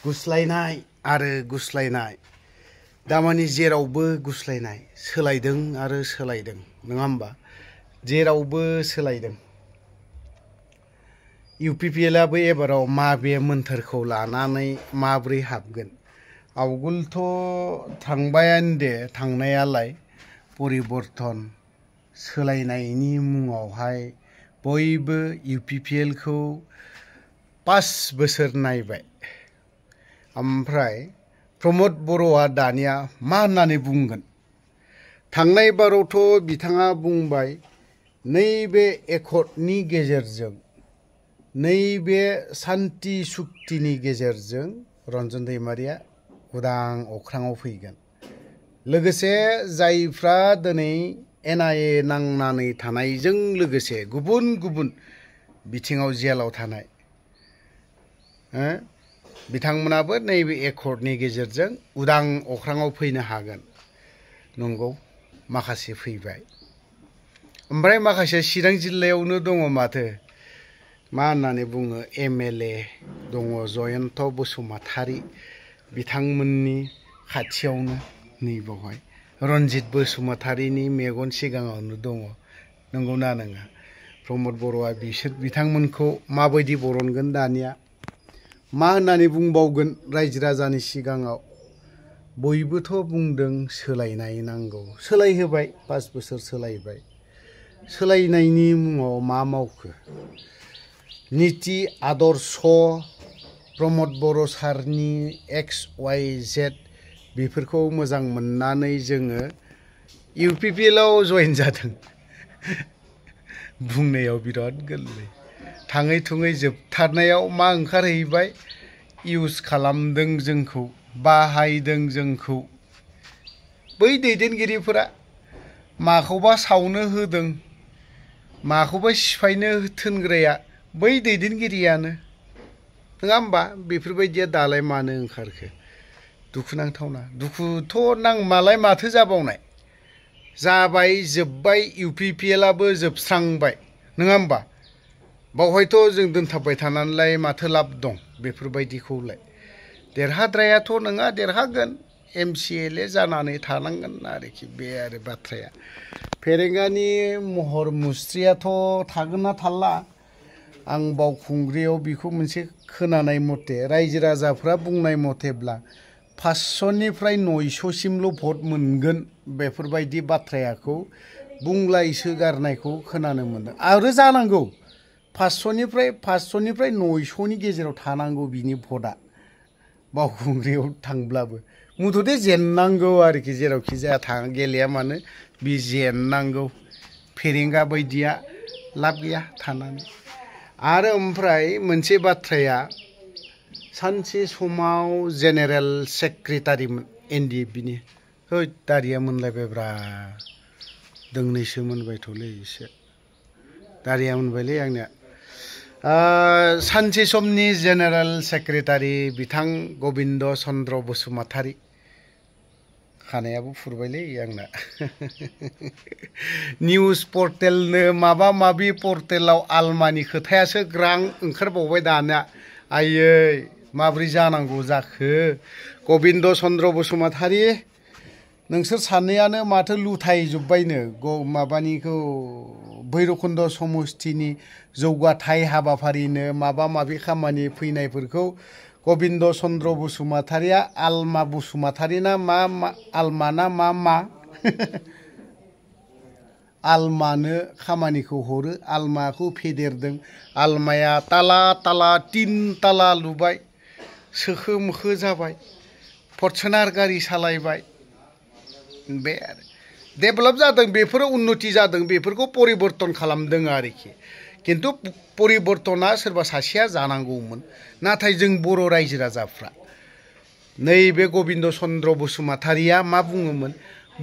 गुस्लायनाय आरो गुस्लायनाय दामानि जेरावबो गुस्लायनाय सोलायदों आरो सोलायदों नङा होमबा जेरावबो सोलायदों इउपिपिएलआबो एबाराव माबे मोन्थोरखौ लानानै माब्रै हाबगोन आवगोलथ' थांबायानो दे थांनायालाय परिबर्तन सोलायनायनि मुङावहाय बयबो इउपिपिएलखौ 5 बोसोर नायबाय ओमफ्राय प्रमद बर'आ दानिया मा होननानै बुंगोन थांनाय बारावथ' बिथाङा बुंबाय नैबे एकर्डनि गेजेरजों नैबे सान्ति सुक्तिनि गेजेरजों रन्जन दैमारिया उदां अख्राङाव फैगोन लोगोसे जायफ्रा दिनै एनआइए नांनानै थानायजों लोगोसे गुबुन गुबुन बिथिङाव जेलाव थानाय बिथांमोनाबो नैबे एकर्डनि गेजेरजों उदां अख्राङाव फैनो हागोन नंगौ माखासे फैबाय ओमफ्राय माखासे चिरां जिल्लायावनो दङ माथो मा होननानै बुङो एमएलए दङ जयन्त बसुमतारी बिथांमोननि खाथियावनो नैबावहाय रनजित बसुमतारीनि मेगन सिगाङावनो दङ नंगौना नङा प्रमद बर'आ बिथांमोनखौ माबायदि बरनगोन दानिया मा होननानै बुंबावगोन रायजो राजानि सिगाङाव बयबोथ' बुंदों सोलायनाय नांगौ सोलायहोबाय 5 बोसोर सोलायबाय सोलायनायनि मुङाव मा मावखो नीति आदर्श प्रमद बर' सारनि XYZ बेफोरखौ मोजां मोननानै जोङो इउपिपिएलआव जइन जादों बुंनायाव बिराद गोरलै थाङै थुङै जोबथारनायाव मा ओंखारहैबाय इउज खालामदों जोंखौ बाहायदों जोंखौ बै दैदेनगिरिफोरा माखौबा सावनो होदों माखौबा सिफायनो थोनग्राया बै दैदेनगिरियानो नङा होमबा बेफोरबायदिया दालाय मानो ओंखारखो दुखुनांथावना दुखुथ' नांमालाय माथो जाबावनाय जाबाय जोब्बाय इउपिपिएलआबो जोबस्रांबाय नङा होमबा बावहायथ' जों दोनथाबबाय थानानैलाय माथो लाब दं बेफोरबायदिखौलाय देरहाद्रायाथ' नङा देरहागोन MCLA जानानै थानांगोन आरोखि बे आरो बाथ्राया फेरेंगानि महर मुस्रियाथ' थागोन ना थाला आं बावखुंग्रियाव बेखौ मोनसे खोनानाय मथे रायजो राजाफ्रा बुंनाय मथेब्ला 500निफ्राय 900सिमल' भट मोनगोन बेफोरबायदि बाथ्रायाखौ बुंलायसो गारनायखौ खोनानो मोनदों आरो जानांगौ 500निफ्राय 900नि गेजेराव थानांगौ बिनि भटआ बावखुंग्रियाव थांब्लाबो मुथते जेननांगौ आरोखि जेरावखि जाया गेलेया मानो बि जेननांगौ फेरेंगा बायदिया लाब गैया थानानै आरो ओमफ्राय मोनसे बाथ्राया सानसे समाव जेनेरेल सेक्रेटारिमोन NDFBनि है दारिया मोनलायबायब्रा दोंनैसो मोनबायथ'लै एसे दारिया मोनबायलै आंनिया सानसे समनि जेनेरेल सेक्रेटारि बिथां गबिन्द चन्द्र बसुमतारी खानायाबो फुरबायलै आंना निउस पर्टेलनो माबा माबि पर्टेलाव आलमानि खोथायासो ग्रां ओंखारबावबाय दाना आयै माब्रै जानांगौ जाखो गबिन्द चन्द्र बसुमतारी नोंसोर सानैयानो माथो लुथायजोब्बायनो माबानिखौ भैरबकुन्द समस्तिनि जौगाथाय हाबाफारिनो माबा माबि खामानि फैनायफोरखौ गबिन्द चन्द्र बसुमतारीया आलमा बसुमतारी ना मा आलमा ना मा आलमानो खामानिखौ हरो आलमाखौ फेदेरदों आलमाया ताला ताला 3 ताला लुबाय सोखो मोखो जाबाय फर्चुनार गारि सालायबाय बे डेभेलप जादों बेफोरो उन्नति जादों बेफोरखौ परिबर्तन खालामदों आरोखि किन्तु परिबर्तना सोरबा सासेया जानांगौमोन नाथाय जों बर' रायजो राजाफ्रा नैबे गबिन्द चन्द्र बसुमतारीया मा बुङोमोन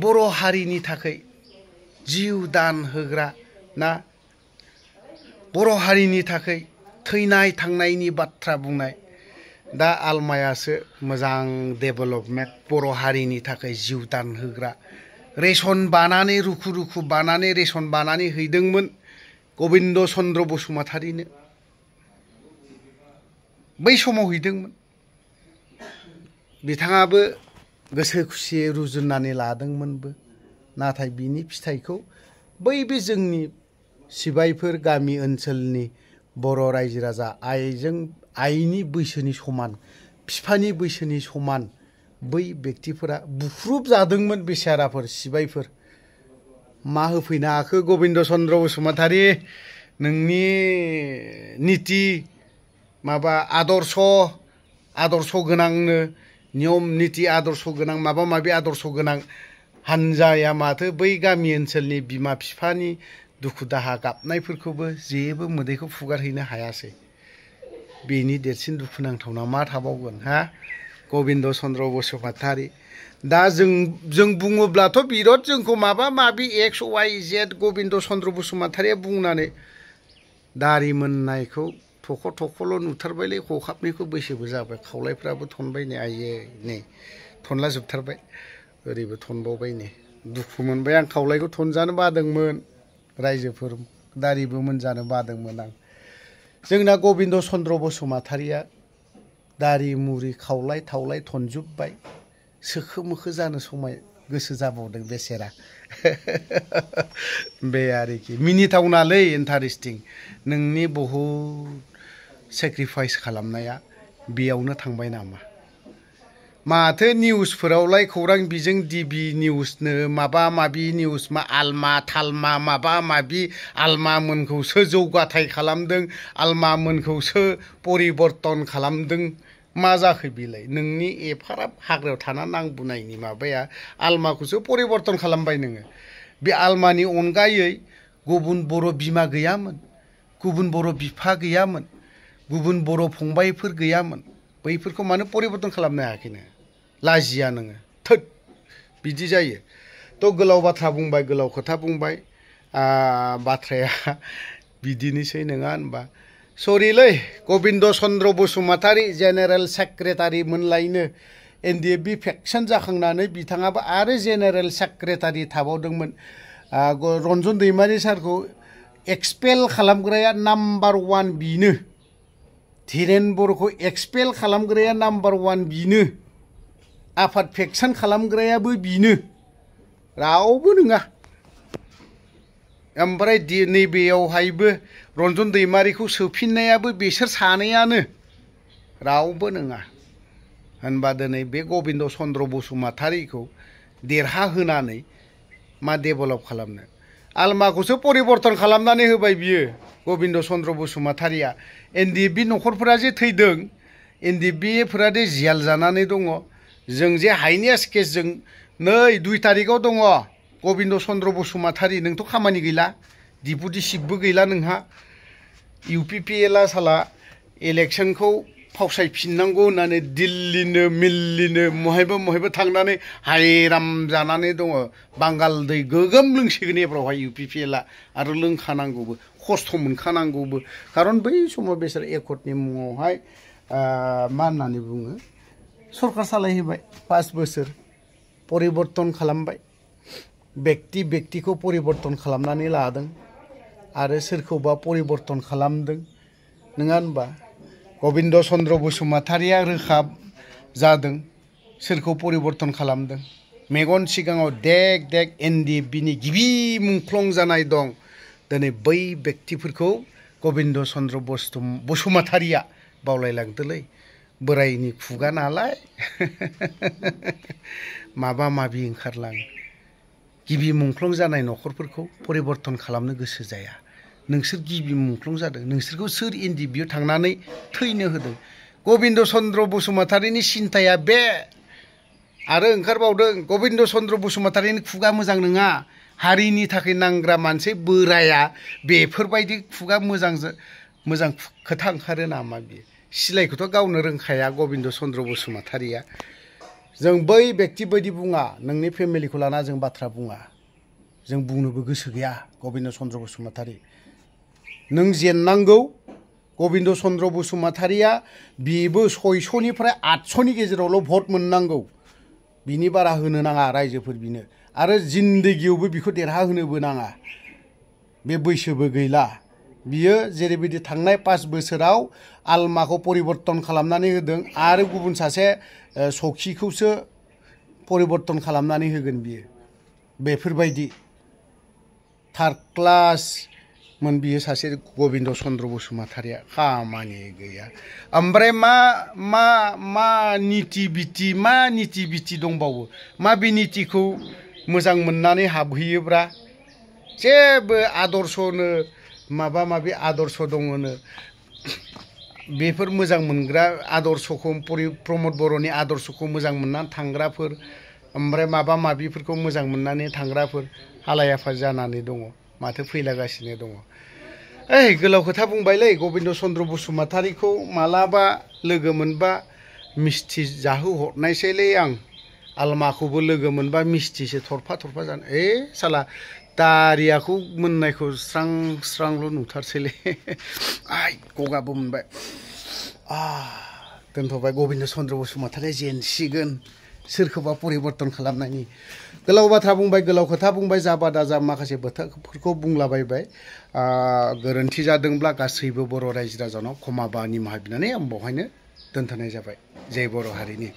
बर' हारिनि थाखाय जिउ दान होग्रा ना बर' हारिनि थाखाय थैनाय थांनायनि बाथ्रा बुंनाय दा आलमायासो मोजां डेभेलपमेन्ट बर' हारिनि थाखाय जिउ दान होग्रा रेशन बानानै रुखु रुखु बानानै रेशन बानानै हैदोंमोन गबिन्द चन्द्र बसुमतारीनो बै समाव हैदोंमोन बिथाङाबो गोसो खुसियै रुजुननानै लादोंमोनबो नाथाय बिनि फिथाइखौ बै बे जोंनि सिबायफोर गामि ओनसोलनि बर' रायजो राजा आइनि बैसोनि समान बिफानि बैसोनि समान बै व्यक्तिफोरा बुख्रुब जादोंमोन बेसाराफोर सिबायफोर मा होफैनो हाखो गबिन्द चन्द्र बसुमतारी नोंनि निति माबा आदर्श गोनांनो नियम निति आदर्श गोनां माबा माबि आदर्श गोनां हानजाया माथो बै गामि ओनसोलनि बिमा बिफानि दुखु दाहा गाबनायफोरखौबो जेबो मोदैखौ फुगारहैनो हायासै बेनि देरसिन दुखुनांथावना मा थाबावगोन हा गबिन्द चन्द्र बसुमतारी दा जों बुङोब्लाथ' बिराद जोंखौ माबा माबि एक्स वाइ जेड गबिन्द चन्द्र बसुमतारीया बुंनानै दारि मोननायखौ थख' नुथारबायलै खखाबनिखौ बैसोबो जाबाय खावलायफ्राबो थनबाय नै आयै नै थनला जोबथारबाय ओरैबो थनबावबाय नै दुखु मोनबाय आं खावलायखौ थनजानो बादोंमोन रायजोफोर दारिबो मोनजानो बादोंमोन आं जोंना गबिन्द चन्द्र बसुमतारीया दारि मुरि खावलाय थावलाय थनजोब्बाय सोखो मोखो जानो समाय गोसो जाबावदों बेसेरा बे आरोखि मिनिथावनालै इन्टारेस्टिं नोंनि बहुद सेक्रिफाइस खालामनाया बेयावनो थांबाय नामा माथो निउसफोरावलाय खौरां बिजों डिबि निउसनो माबा माबि निउस मा आलमा थालमा माबा माबि आलमा मोनखौसो जौगाथाय खालामदों आलमा मोनखौसो परिबर्तन खालामदों मा जाखो बेलाय नोंनि एफाराब हाग्रायाव थाना नांबोनायनि माबाया आलमाखौसो परिबर्तन खालामबाय नोङो बे आलमानि अनगायै गुबुन बर' बिमा गैयामोन गुबुन बर' बिफा गैयामोन गुबुन बर' फंबायफोर गैयामोन बैफोरखौ मानो परिबर्तन खालामनो हायाखै नोङो लाजिया नोङो थोद बिदि जायो थ' गोलाव बाथ्रा बुंबाय गोलाव खोथा बुंबाय बाथ्राया बिदिनोसै नङा होनबा सरिलै गबिन्द चन्द्र बसुमतारी जेनेरेल सेक्रेटारि मोनलायनो NDFB फेक्सन जाखांनानै बिथाङाबो आरो जेनेरेल सेक्रेटारि थाबावदोंमोन रन्जन दैमारि सारखौ एक्सपेल खालामग्राया नाम्बार 1 बिनो धीरेन बर'खौ एक्सपेल खालामग्राया नाम्बार 1 बिनो आफाद फेक्सन खालामग्रायाबो बिनो रावबो नङा ओमफ्राय नैबेयावहायबो रन्जन दैमारिखौ सोफिननायाबो बिसोर सानैयानो रावबो नङा होनबा दिनै बे गबिन्द चन्द्र बसुमतारीखौ देरहाहोनानै मा डेभेलप खालामनो आलमाखौसो परिबर्तन खालामनानै होबाय बियो गबिन्द चन्द्र बसुमतारीया NDFB न'खरफोरा जे थैदों NDFBफोरा जे जेल जानानै दङ जों जे हाइनेस्ट केसजों नै 2 तारिखआव दङ गबिन्द चन्द्र बसुमतारी नोंथ' खामानि गैला डिपुटि चिफबो गैला नोंहा UPPLआ साला इलेक्सनखौ फावसायफिननांगौ होननानै दिल्लीनो मिल्लीनो महायबा थांनानै हायराम जानानै दङ बांगाल दै गोगोम लोंसिगोन एबारावहाय UPPLआ आरो लोंखानांगौबो खस्थ' मोनखानांगौबो खारन बै समाव बिसोर एकर्डनि मुङावहाय मा होननानै बुङो सरकार सालायहोबाय 5 बोसोर परिबर्तन खालामबाय व्यक्तिखौ परिबर्तन खालामनानै लादों आरो सोरखौबा परिबर्तन खालामदों नङा होनबा गबिन्द चन्द्र बसुमतारीया रोखा जादों सोरखौ परिबर्तन खालामदों मेगन सिगाङाव देग NDFBनि गिबि मुंख्लं जानाय दं दिनै बै व्यक्तिफोरखौ गबिन्द चन्द्र बसुमतारीया बावलायलांदोलै बोरायनि खुगा नालाय माबा माबि ओंखारलाङो गिबि मुंख्लं जानाय न'खरफोरखौ परिबर्तन खालामनो गोसो जाया नोंसोर गिबि मुंख्लं जादों नोंसोरखौ सोर NDFBआव थांनानै थैनो होदों गबिन्द चन्द्र बसुमतारीनि सिन्थाया बे आरो ओंखारबावदों गबिन्द चन्द्र बसुमतारीनि खुगा मोजां नङा हारिनि थाखाय नांग्रा मानसि बोराया बेफोरबायदि खुगा मोजां खोथा ओंखारो नामा बियो सिलायखौथ' गावनो रोंखाया गबिन्द चन्द्र बसुमतारीया जों बै व्यक्ति बायदि बुङा नोंनि फेमिलिखौ लाना जों बाथ्रा बुङा जों बुंनोबो गोसो गैया गबिन्द चन्द्र बसुमतारी नों जेननांगौ गबिन्द चन्द्र बसुमतारीया बेबो 600निफ्राय 800नि गेजेरावल' भट मोननांगौ बिनि बारा होनो नाङा रायजोफोर बिनो आरो जिन्दगियावबो बिखौ देरहाहोनोबो नाङा बे बैसोबो गैला बियो जेरैबायदि थांनाय 5 बोसोराव आलमाखौ परिबर्तन खालामनानै होदों आरो गुबुन सासे सखिखौसो परिबर्तन खालामनानै होगोन बियो बेफोरबायदि थार्ड क्लास मोन बियो सासे गबिन्द चन्द्र बसुमतारिया खामानि गैया ओमफ्राय मा निति बिति दंबावो मा बे नितिखौ मोजां मोननानै हाबहैयोब्रा जेबो आदर्शनो माबा-माबि आदर्श दङनो बेफोर मोजां मोनग्रा आदर्शखौ प्रमद बर'नि आदर्शखौ मोजां मोननानै थांग्राफोर ओमफ्राय माबा-माबिफोरखौ मोजां मोननानै थांग्राफोर हालाय-हाफा जानानै दङ माथो फैलागासिनो दङ ओइ गोलाव खोथा बुंबायलै गबिन्द चन्द्र बसुमतारिखौ मालाबा लोगो मोनबा मिस्थि जाहोहरनायसैलै आं आलमाखौबो लोगो मोनबा मिस्थिसो थरफा जानो साला दारियाखौ मोननायखौ स्रांल' नुथारसैलै आइ गगाबो मोनबाय दोनथ'बाय गबिन्द चन्द्र बसुमतारिया जेनसिगोन सोरखौबा परिबर्तन खालामनायनि गोलाव बाथ्रा बुंबाय गोलाव खोथा बुंबाय जाबा दाजा माखासे बोथोरफोरखौ बुंलाबायबाय गोरोन्थि जादोंब्ला गासैबो बर' रायजो राजानाव क्षमा बा निमाहा बिनानै आं बावहायनो दोनथ'नाय जाबाय जय बर' हारिनि